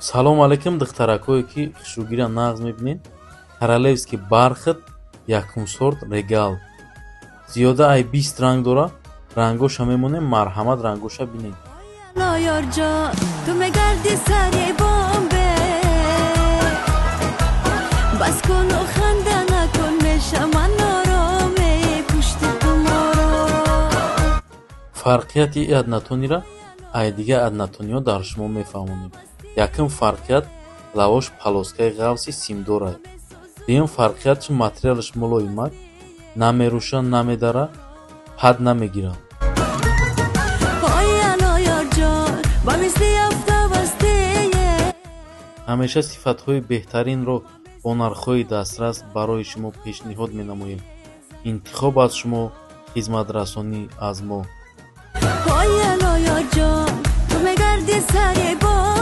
Салом алейкум, духтаракое, ки хушрӯгира нағз мебинед. Королевский бархат, якум сорт, регал, зиёда ай 20 ранг дора. Рангоша мемонем, марҳамат, рангоша бинед. Ёрҷон, ту мегарди сари бомбе, бас куну ханда накун, мешаман нороме пушти ту моро. Фарқияти и однотонира ай дигар однотониҳо дар шумо мефаҳмонем. Якум фарқият: лавош полоскаи ғафси симдорад. Дуюм фарқиятш: материалаш мулоимак, намеруша, намедара, пад намегирад. Ой ало, ёрҷон, ба мисли офтобастие. Ҳамеша сифатҳои беҳтаринро бо нархҳои дастрас барои шумо пешниҳод менамоем. Интихоб аз шумо, хизматрасонӣ аз мо. Ой ало, ёрҷон, ту мегарди сари бом.